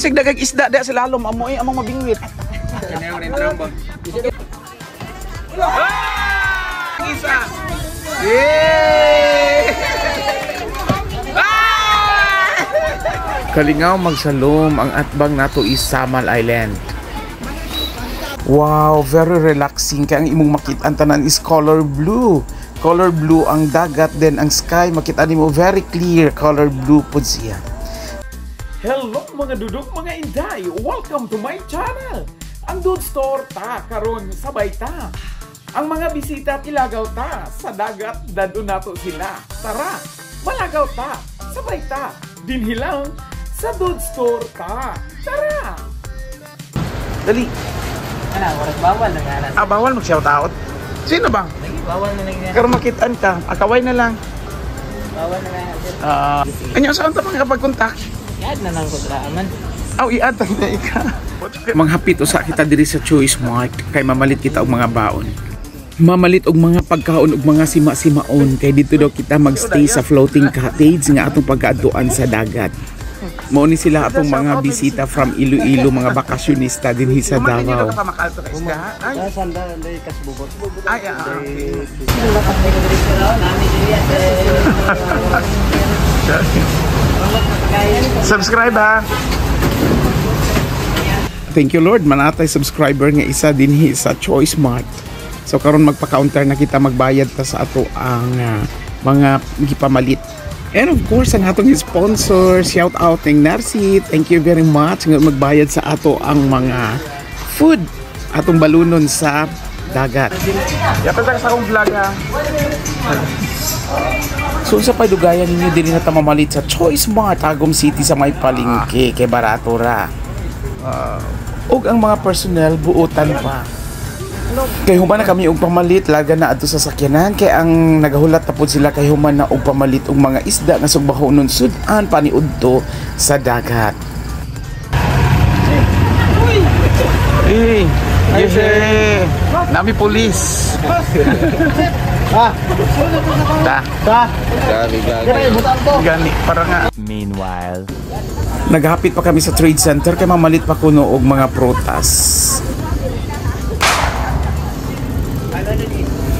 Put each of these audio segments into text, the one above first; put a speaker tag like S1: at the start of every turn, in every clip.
S1: Bisig dagag isda da sa lalom amo eh among mabingwit. Ah! Isa. Yay! Ah! Kalingaw magsalom ang atbang nato is Samal Island. Wow, very relaxing kay ang imong makita ang tanan is color blue. Color blue ang dagat, then ang sky makita nimo very clear, color blue pud siya. Hello mga dudok, mga inday! Welcome to my channel! Ang Dude Store ta karon sabay ta. Ang mga bisita ilagaw ta sa dagat, dadun nato sila. Tara, malagaw ta, sabay ta. Dinhi lang sa Dude Store ta. Tara! Dali.
S2: Ana, oras bawal na nga na.
S1: Ah, bawal mag-shout out. Sino ba?
S2: Lagi, bawal na lang yan.
S1: Karon makitaan ka. Akaway na lang.
S2: Bawal na nga.
S1: Ah, uh, saan ta makakapag-contact?
S2: I-add na lang ko sa man.
S1: Aw, i-add na ika. Manghapit usa kita diri sa Choice Mart kay mamalit kita og mga baon. Mamalit og mga pagkaon og mga sima-simaon kay dito daw kita magstay sa floating cottage nga atong pagkaadtuan sa dagat. Mao ni sila atong mga bisita from Iloilo, mga bakasyonista dinhi sa Davao.
S3: Ay,
S1: Ay, ah, okay. Subscribe ha. Thank you Lord, manatay subscriber nga isa dinhi sa Choice Mart. So karon magpa-counter na kita, magbayad ta sa ato ang mga gipamalit. And of course, ang atong sponsor, shout out ning Narsi. Thank you very much nga magbayad sa ato ang mga food atong balunon sa dagat. Yapit sa akong vlog ha. So sa padugayan ninyo diri na ta mamalit sa Choice Mart, Tagum City sa may palengke kay barato ra. Ug ang mga personnel buotan pa. Kay human na kami og pamalit, laga na adto sa sakyanan kay ang nagahulat na pud sila kay human na og pamalit og mga isda nga sugbahonon sud-an paniudto sa dagat. Eh, yes, nami pulis. Ta.
S3: Ta.
S1: Gani para nga.
S4: Meanwhile,
S1: Naghapit pa kami sa trade center kay mamalit pa kuno og mga prutas.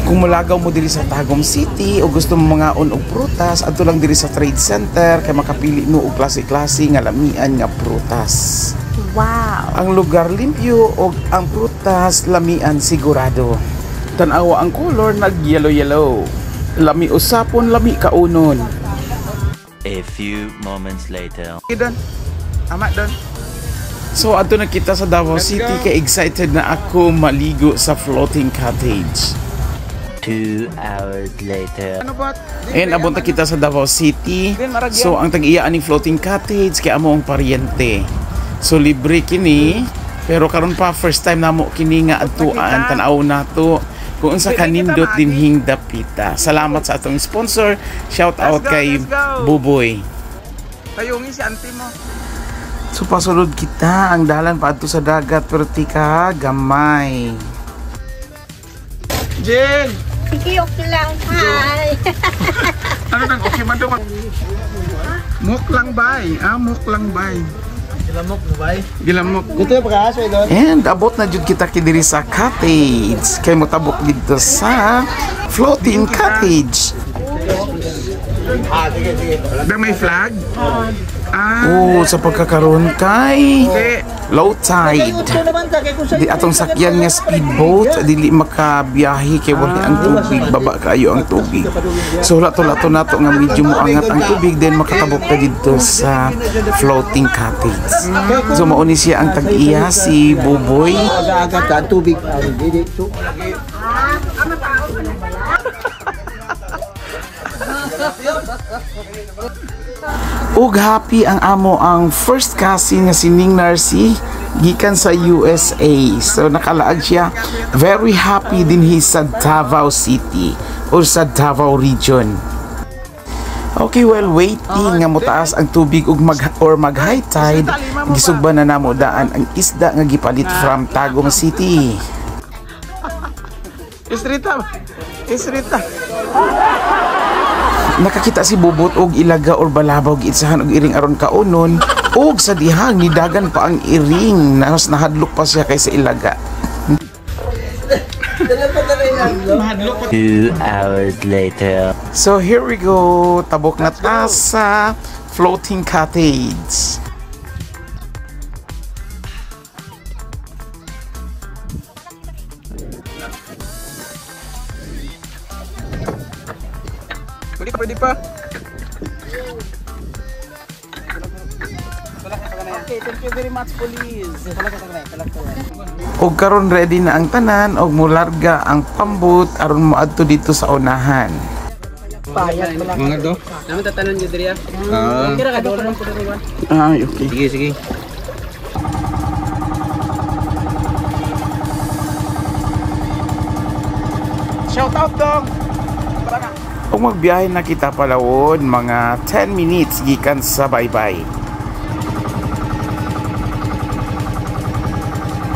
S1: Kung mulagaw mo diri sa Tagum City o gusto mo mangaon og prutas, adto lang diri sa trade center kay makapili mo og klase-klase nga lamian nga prutas.
S5: Wow.
S1: Ang lugar limpyo og ang prutas lamian sigurado. Tan-awa ang color nag yellow yellow. Lami usapon, lami kaunon.
S4: A few moments later.
S1: Don. Ama don. So adto na kita sa Davao City kay excited na ako maligo sa floating cottage.
S4: 2 hours later.
S1: Ano ba? And abot na kita sa Davao City. So ang tag-iya aning floating cottage kay amo ang paryente. So libre kini, pero karon pa first time namo kini nga adtuan, tan-aw nato kung unsa kanindot dinhing dapita. Salamat sa atong sponsor. Shout out kay Buboy.
S3: Tayungin si auntie mo.
S1: So pasulod kita ang dalan paadto sa dagat pero tika gamay.
S3: Jen!
S5: Sige, okay lang. Hi.
S3: Ano nang okay man daw? Muk lang bay. Ah, muk lang bay.
S2: Gilamok mo bay?
S3: Gilamok.
S1: And abot na jud kita kidiri sa cottage. Kay motabok didto sa floating cottage.
S3: Dang may flag? Ah,
S1: Oh, sa pagkakaroon kay
S3: hindi.
S1: low tide. Di atong sakyan nga speedboat dili makabiyahe kay wala ang tubig, baba kayo ang tubig. So lato-lato nato nga medyo moangat ang tubig, then makatabok ka didto sa floating cottage. So mao ni siya ang tag-iya, si Buboy.
S6: Aga ang tubig.
S1: Ug happy ang amo ang first cousin nga si Ning Narcy gikan sa USA. So nakalaag siya, very happy din hi sa Davao City or sa Davao Region. Okay, well waiting nga motaas ang tubig ug mag or mag high tide, gisugba na namo daan ang isda nga gipalit from Tagum City.
S3: Isrita. Isrita.
S1: Nakakita si Bubot og ilaga or balabaw giitsahan og iring aron kaunon. Og sa dihang nidagan pa ang iring, nas nahadlok pa siya kaysa ilaga.
S4: 2 hours later.
S1: So here we go, tabok na ta sa floating cottage.
S3: Pwede pa, pwede pa.
S2: Okay, thank you very much, police.
S1: Og karon ready na ang tanan og mularga ang pambot aron moadto dito sa unahan.
S3: Mga do?
S2: Naman tatanon nyo diri ah. Kira ka doon ko diri.
S3: Ay, okay.
S2: Sige, sige.
S3: Shout out dong.
S1: Ug magbiyahe na kita palawon mga 10 minutes gikan sa Baybay.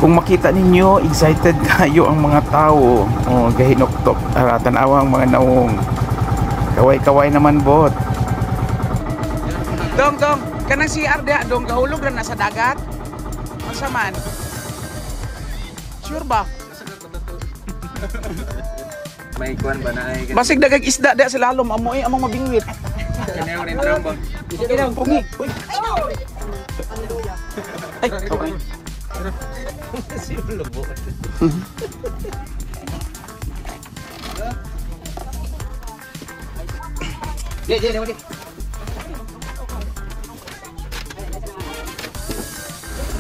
S1: Kung makita ninyo, excited kayo ang mga tao. Oh, gahinuktok. Ara, tan-awa ang mga naong. Kaway-kaway naman bot.
S3: Dong, dong, kanang CR diha dong gahulog ra na sa dagat. Unsa man? Sure ba?
S2: May kuan ba na ay
S3: Basig dagag isda diha sa lalom amo eh among mabingwit.
S2: kanaw rin ba?
S3: Pungi. Uy. Ay, okay.
S2: Di, di, di.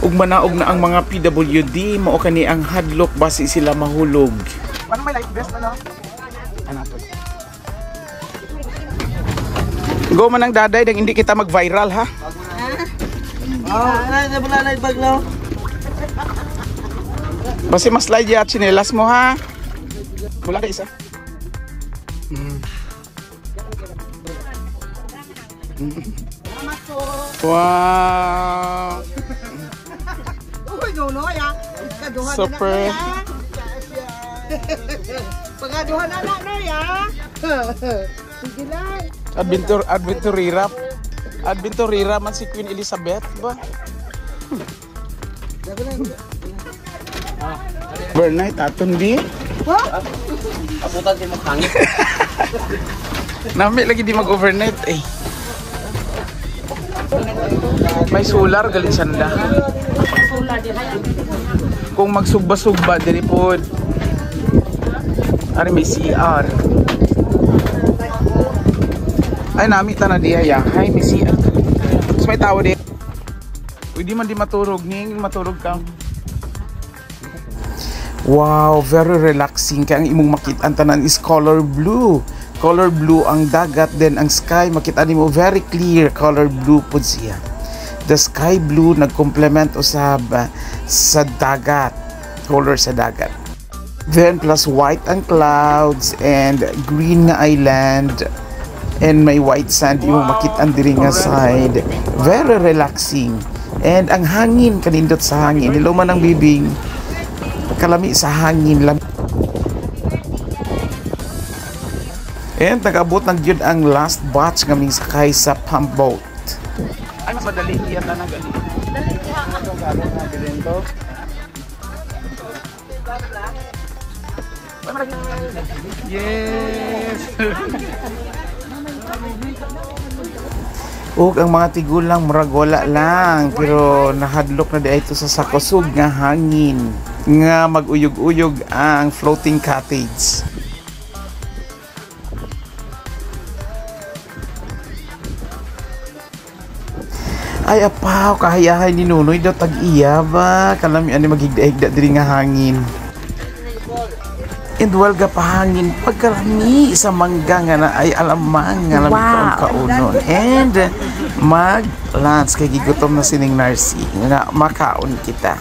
S1: Ug manaog na ang mga PWD, mao kani ang hadlok basi sila mahulog.
S3: Ano may life vest ano? Ano to? Go man ang daday dang hindi kita mag-viral ha.
S2: Oh, na na na bag no.
S3: Basi mas slide ya tsinelas mo ha. Wala ka isa. Wow.
S5: Uy, no, ya. Kaduha
S3: Super.
S5: Pagaduha na na no ya. Sige lang.
S3: Adventure adventurera. Adventurera man si Queen Elizabeth ba? Overnight aton di.
S2: Abutan si mo hangin.
S3: Nami lagi di mag-overnight eh. May solar galing sanda. Kung magsugba-sugba diri pod. Ari may CR. Ay nami ta na diha ya. Hay may CR. Tapos may tawo di. Pwede man di maturog ning maturog ka.
S1: Wow, very relaxing kay ang imong makita ang tanan is color blue. Color blue ang dagat then ang sky makita nimo very clear color blue pud siya. The sky blue nagkomplement usab sa dagat, color sa dagat. Then plus white ang clouds and green nga island and may white sand imong makita ang diri nga side. Very relaxing. And ang hangin kanindot sa hangin. Hello man ang bibing kalami sa hangin lam. And nag-abot na gyud ang last batch ngaming sakay sa pump boat.
S3: Ay mas madali iya ta na gali. Yes.
S1: Ug ang mga tigulang murag wala lang pero nahadlok na di ito sa sakusog nga hangin nga maguyog-uyog ang floating cottage. Ay apaw kahayahay ni Nunoy daw tag-iya ba kalamian ni maghigda-higda diri nga hangin. And well pahangin pagkarami sa mangga nga na ay alamang nga lami wow. Kaunon. And mag lunch kay gigutom na sining Narcy nga makaon kita.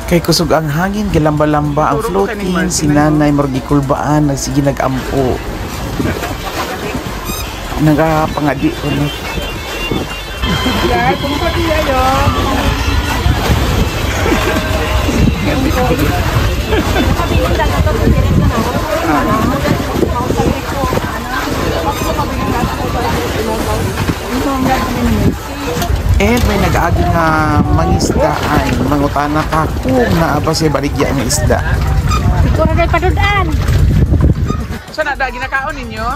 S1: Kay kusog ang hangin, gilamba-lamba ang floating, si nanay murag gikulbaan, nagsige nagampo. Nagapangadi ko na.
S3: And may nag-aagi nga mangisda ay mangutana ka kung naa ba siya baligya nga isda.
S6: Siguro na padudan.
S3: Sa na da ginakaon ninyo?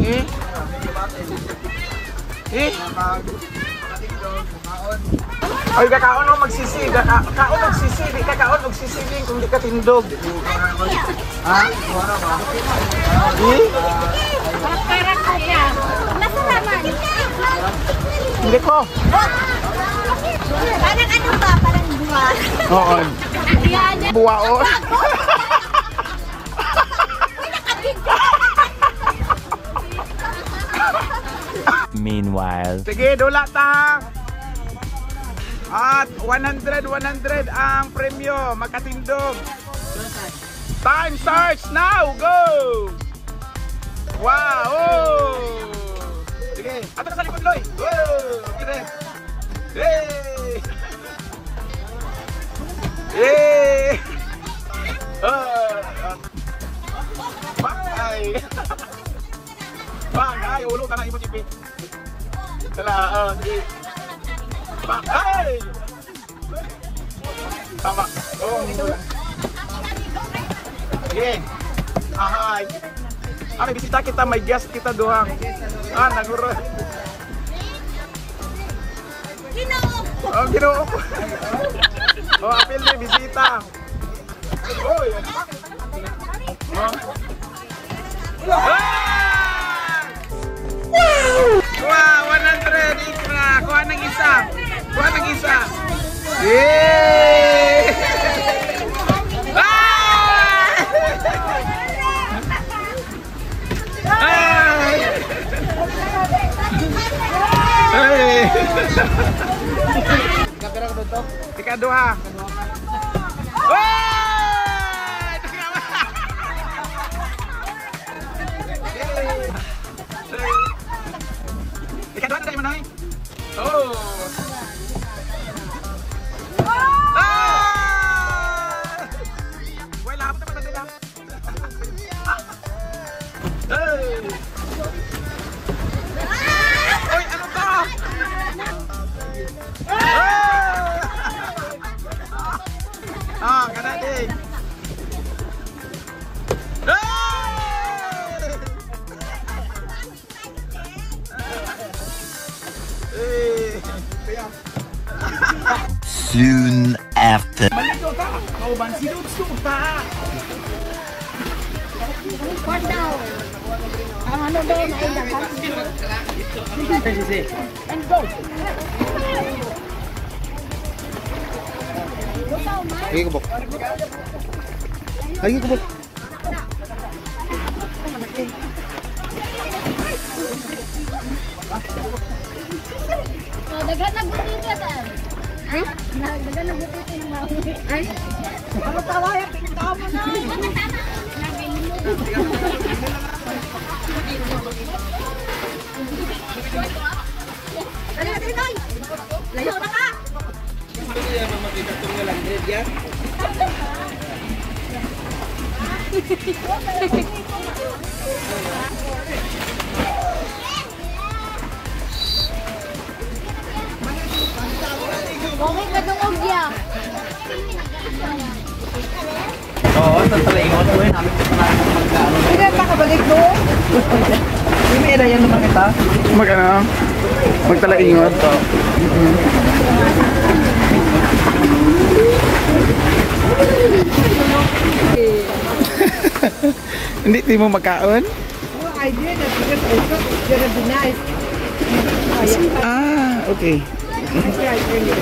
S3: Eh? Eh? Ay, kakaon mo magsisi. Kaon magsisi. Di ka kaon magsisi kung di ka tindog. Ha? Eh?
S6: Parang kaya. Masarapan.
S3: Hindi ko.
S6: Parang ano ba? Parang buwa.
S3: Oo. Buwaon.
S4: Meanwhile.
S3: Sige, dula ta. At 100, 100 ang premyo. Makatindog. Time starts now. Go! Wow! Oh! Sige, ato ka sa likod, Loy. Go! Sige. Hey! Hey! Bye! Bye! Ulo ka na imo, Chipi. Tala, sige. Bye! Tama. Oh. Sige. Ahay. Ah, may bisita kita, may guest kita duhang. Ah, naguro.
S6: Ginoo.
S3: Oh, Ginoo ko. Oh, apil may bisita. Oy. Oh. Ah! Wow, 100 ikra. Kuha ng isa. Kuha ng isa. Yay! Ah! Ay! Ay! Ikaduha. Ay! Ikaduha na tayo, Manoy. Oh! Ah! Wala, hapon naman natin, ah. Hey! Oy, ano to? Ah! Ah, kana din. Ah! Eh.
S4: Soon after.
S3: Maligo ka. Kauban si Lutsu ta.
S6: Kwan daw. Ang ano daw na ay dagan. And go.
S2: Lagi ko bok. Lagi ko bok.
S6: Oh, daghan na butito sir. Ha? Daghan na butito ng maui. Ay. Ano tawa ya pinta mo na. Dali, dali, dali. Layo na ka. Okay ka dungog ya.
S2: Oo, tatalaingon ko yun. Hindi ka kabalik no? Hindi may erayan naman kita.
S3: Mag ano? Magtalaingon. Hindi di mo magkaon?
S5: Well, I did it because I thought it's gonna be nice.
S3: Ah, okay.
S5: I tried earlier.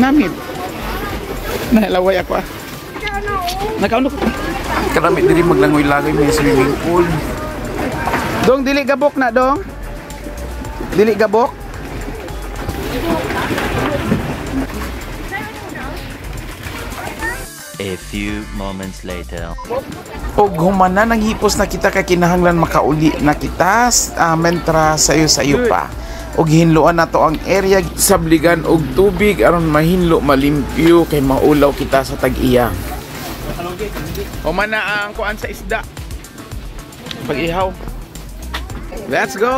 S3: Namit. Nalaway ako ah. Nakaon ko. Karami diri maglangoy-langoy may swimming pool. Dong dili gabok na dong. Dili gabok.
S4: A few moments later.
S3: Og humana nang hipos na kita kay kinahanglan makauli na kita mentra sayo-sayo pa. Og hinloan nato ang area sabligan og tubig aron mahinlo malimpyo kay maulaw kita sa tag-iya. Human na ang kuan sa isda. Pag-ihaw. Let's go!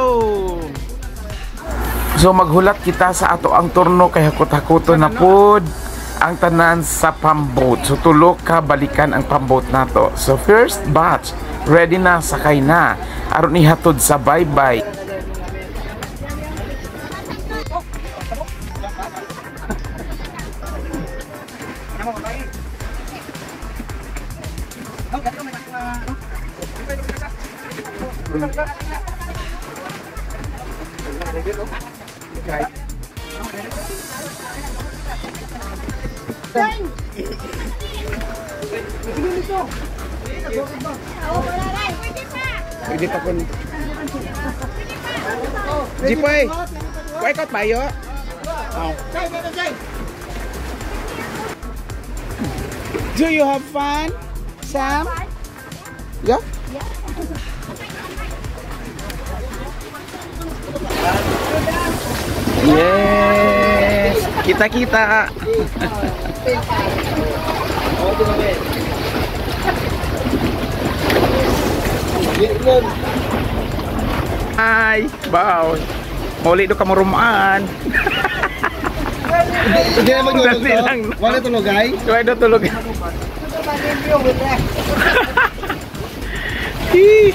S1: So maghulat kita sa ato ang turno kay hakot-hakoto na pod ang tanan sa pamboat. So tulo ka balikan ang pamboat nato. So first batch, ready na, sakay na. Aron ihatod sa bye-bye.
S3: Pwede pa kun. Jipoy. Wake up payo. Oh. Do you have fun, Sam? Yeah? Yes! Kita-kita! Hi! Wow! Muli do ka mo rumaan.
S2: Hindi na maglulog
S3: Dali lang.
S2: Wala tulog ay?
S3: Wala do tulog. Hee.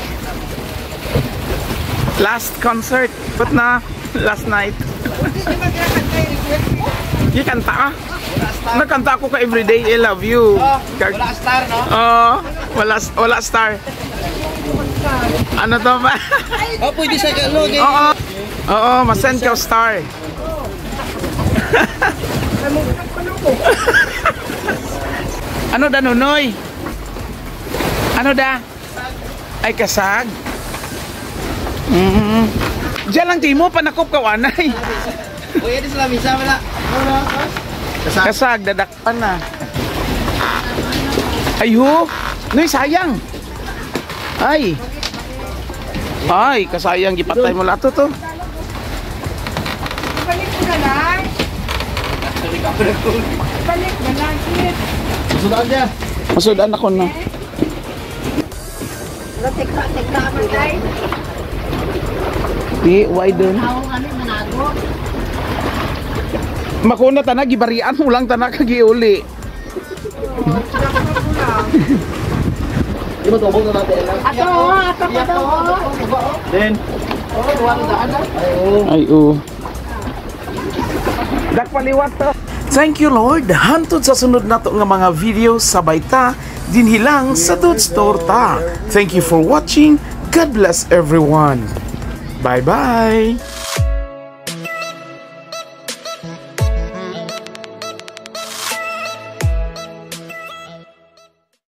S3: Last concert. But na last night. Kanta ah. Nakanta ako ka everyday I love you.
S2: Wala star, no?
S3: Oo, wala star. Ano to ba?
S2: Oh, pwede siya ka, no?
S3: Oo. Oo, masend ka star. Ano da, Nunoy? Ano da? Ay, kasag. Diyan lang timo, panakop ka wanay.
S2: Pwede sila misa, wala. Kasag.
S3: Kasag, dadakpan na. Ay ho! Noy, sayang! Ay! Ay, kasayang, gipatay mo lato to.
S5: Balik mo na lang. Balik na lang.
S2: Sudan niya.
S3: Masudan ako na.
S6: Tekra man day.
S3: Di, why dun?
S6: Ako kami manago.
S3: Makuna tanak, gibarian mo lang tanak kagiuli.
S2: Di ba tubog na natin?
S6: Ato, ato pa daw.
S2: Then,
S3: Ay, oo. Dakpaliwat to.
S1: Thank you, Lord. Hantod sa sunod nato nga mga video, sabay ta dinhilang sa Dudes Torta. Thank you for watching. God bless everyone. Bye-bye.